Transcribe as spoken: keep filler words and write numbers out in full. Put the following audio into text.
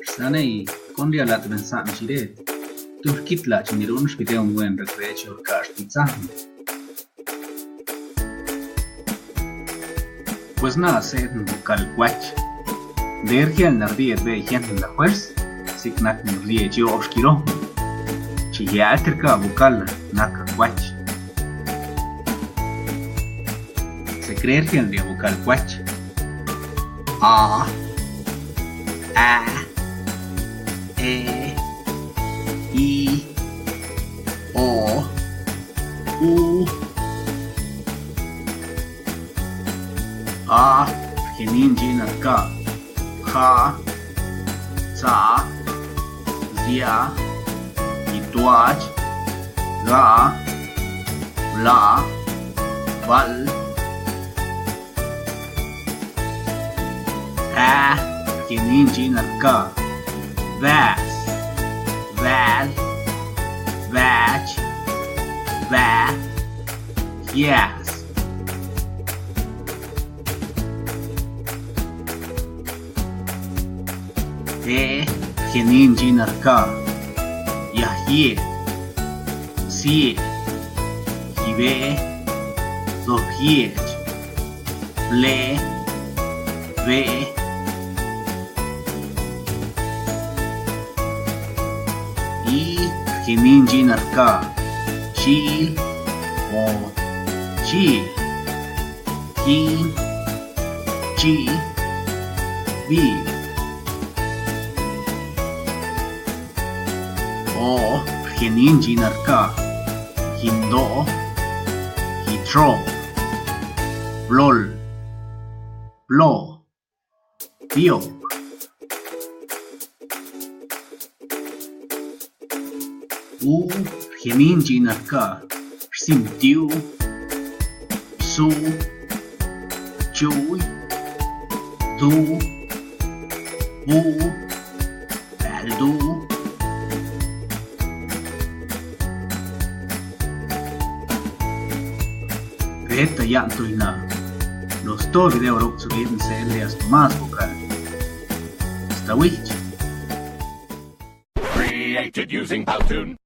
Rsanei kon rialat bensan chire tu rkitla chini runx video wen rakbech urkax pitzan. Pues na se bokal kwach. Der kiel na rdie be yen la fuerz, siknak ni rdie chio xkiro. Chi ya terka bokal nak kwach. Se creer kiel rdie bokal kwach. A, a, e, i, o, u. A, rkienin chin arka. Ja, tsa, zia, ituach, ga, bla, bal. A, rkienin chin arka. Bas, bal, bach, ba, yas. Te, rkienin chin arka. Yahie, sie, yibe, zohiech, ble, be. I, rkienin chin arka. Chil, o, chil. Kin, chi, bi. O, rkienin chin arka. Yindo, yitro, blol, blo, bio. U, rkienin chin arka. Rsimtiu, su, chui, du, bu, baldu. Beta yan tuina. Los to video rok subir nse leas mas bokal. Hasta wich. Created using Powtoon.